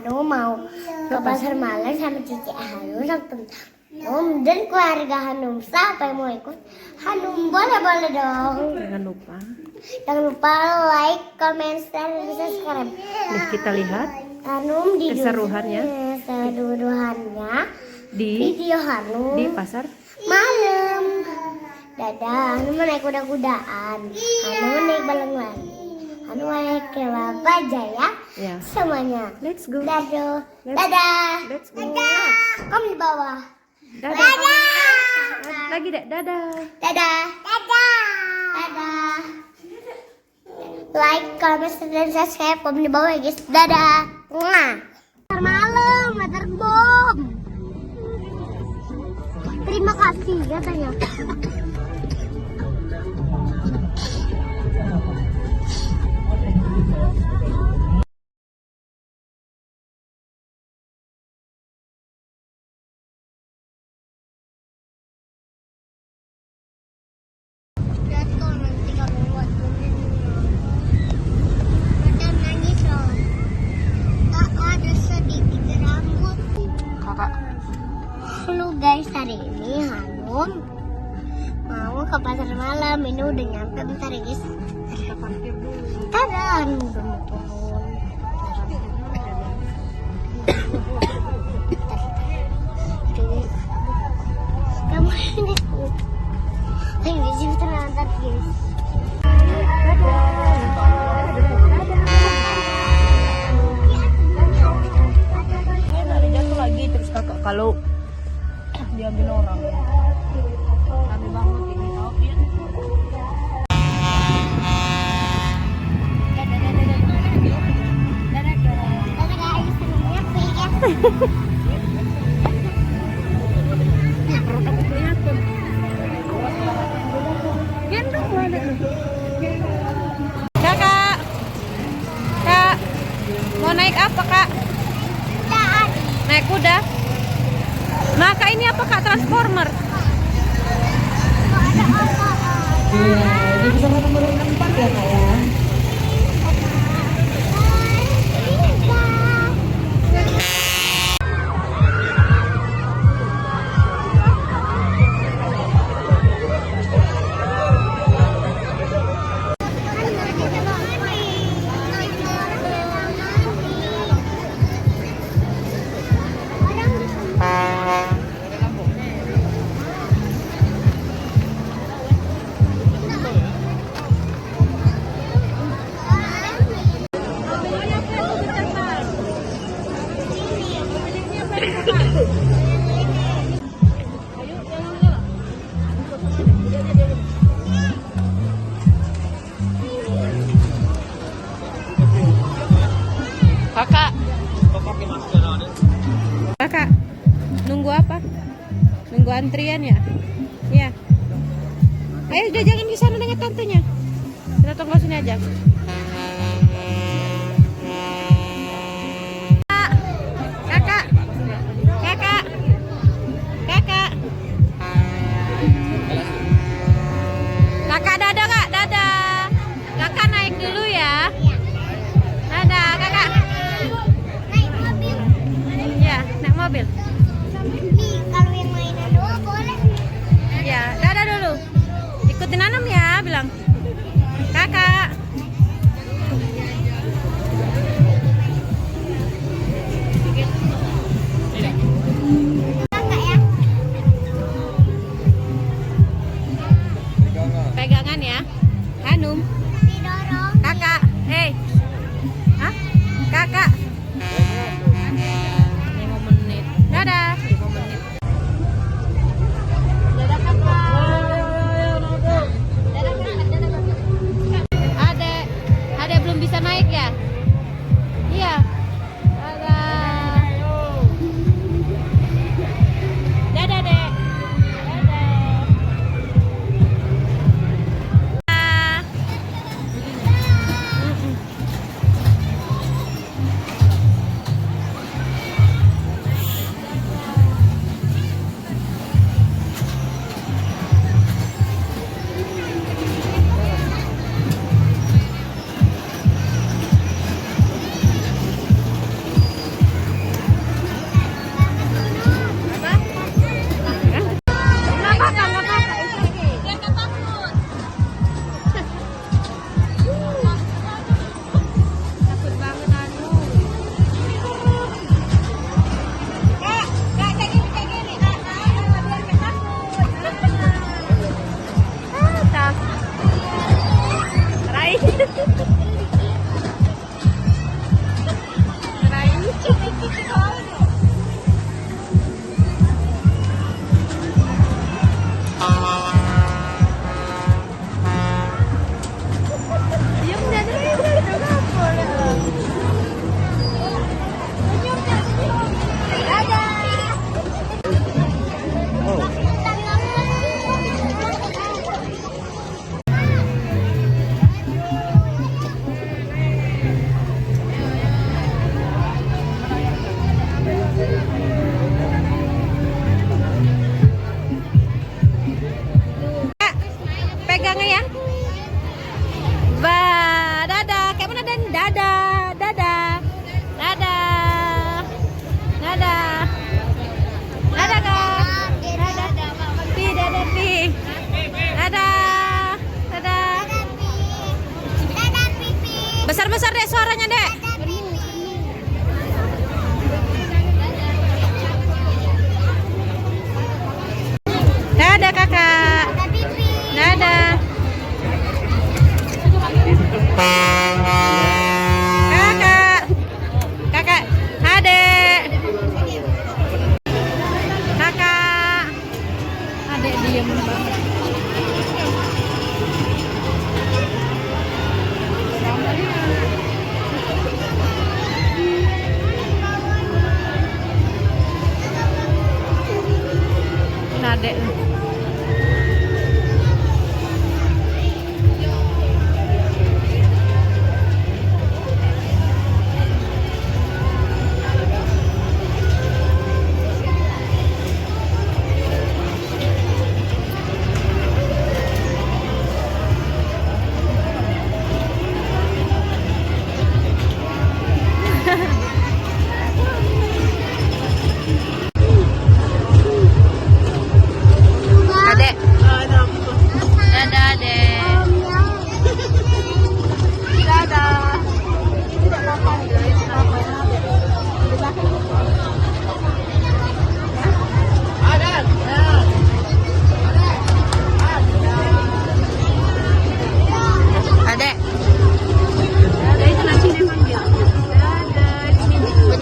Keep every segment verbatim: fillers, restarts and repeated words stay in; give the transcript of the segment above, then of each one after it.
Hanu mau ke pasar malam sama Cici Hanu sama temen Hanum dan keluarga Hanum. Siapa yang mau ikut Hanum? Boleh, boleh dong. Jangan lupa. Jangan lupa like, comment, share, dan subscribe. Nih, kita lihat Hanum di keseruannya. Keseruannya di video Hanum di pasar malam. Dadah, Hanum naik kuda-kudaan. Hanum naik balon wali. Hanum naik ke apa aja ya? Ya. Semuanya. Let's go. Dadah. Let's, dadah. Let's go. Dadah. Kamu di bawah. Dadah. Dadah. Lagi dek. Dadah. Dadah. Dadah. Dadah. Like, comment, dan subscribe. Kamu di bawah ya guys. Dadah. Mwah. Malam, terbom. Terima kasih katanya. Jatuh nanti kamu buat kuning. Macam nangis loh. Tak ada sedikit rambut. Kakak. Halo guys, hari ini Hanum mau ke pasar malam. Ini udah nyampe, bentar ya guys. Kita parkir dulu. Tada, Hanum udah mau turun. Kamu ini. Ayo, di sini terlambat, guys. Jatuh lagi terus kakak kalau diambil orang. Rame banget ini, tau. Gendong mana? Kakak. Kak, mau naik apa, Kak? Naik kuda. Nah, Kak, ini apa, Kak? Transformer. Iya, ini pesawat nomor empat ya, Kak, ya. Kakak. Kakak, nunggu apa? Nunggu antrian ya? Iya. Ayo, jajangan ke sana dengan tantenya. Kita tunggu sini aja. Kakak, kakak, kakak, kakak, dadah, Kak, dadah. Kakak naik dulu ya. Dadah, Kakak. Naik mobil. Ya, naik mobil. Nih, kalau yang mainan doang boleh. Ya, dadah dulu. Ikutin Hanum ya, bilang. Kakak.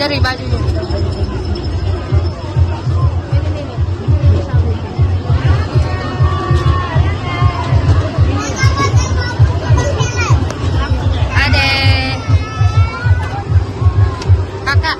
Dari baju. Ade. Kakak.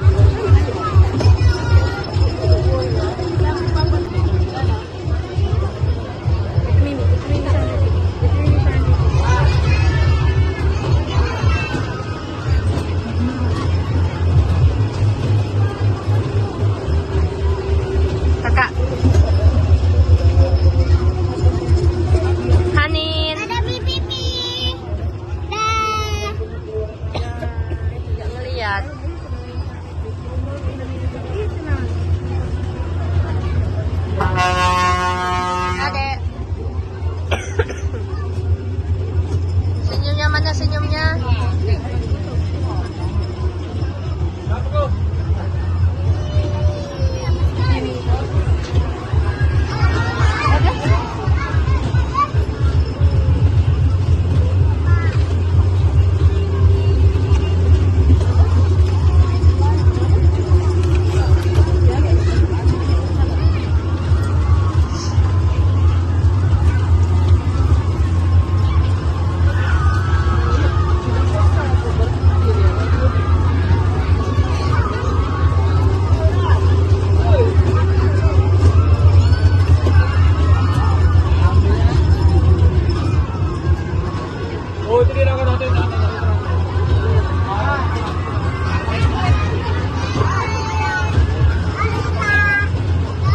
Kakak. Hanin. Ada pipi. Dah. Tidak ngeliat. Adek. Senyumnya mana senyumnya?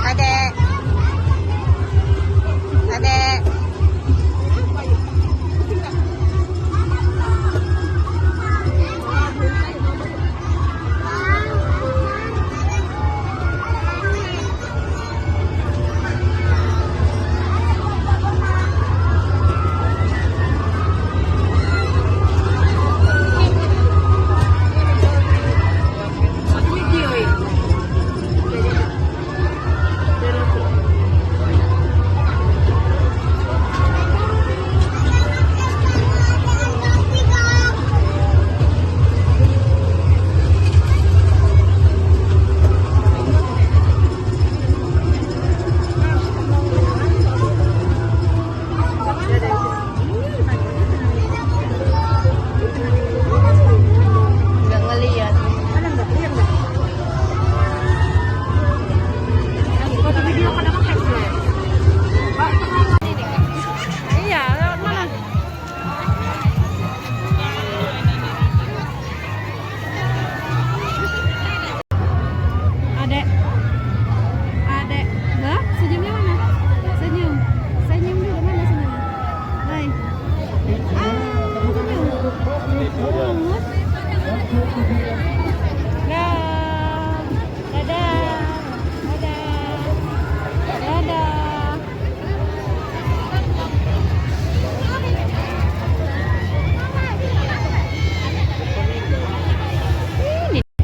Adek. Adek. Nggak ngeliat. Foto video pada pakai flash. Iya, lewat mana? Adek. Adek. Lah, senyumnya mana? Senyum. Senyum dulu, mana senyumnya? Hai. Ah, senyum. Dah. Dadah. Dadah. Dadah.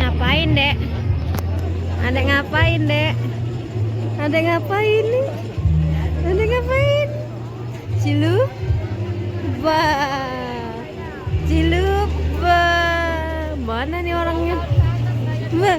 Ngapain, Dek? Adek ngapain, Dek? Adek ngapain nih? Adek ngapain? Ciluba. Ciluba. Mana nih orangnya? Bah.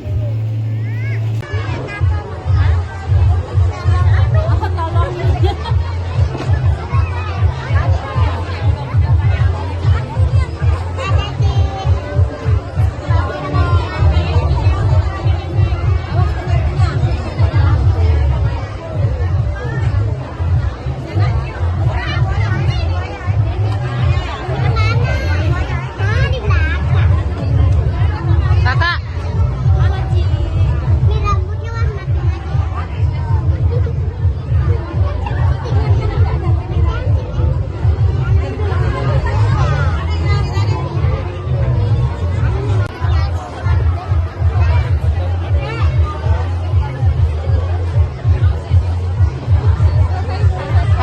Kakak.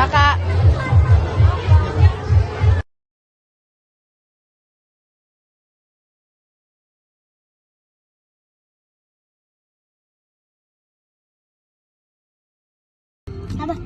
Kakak. Apa?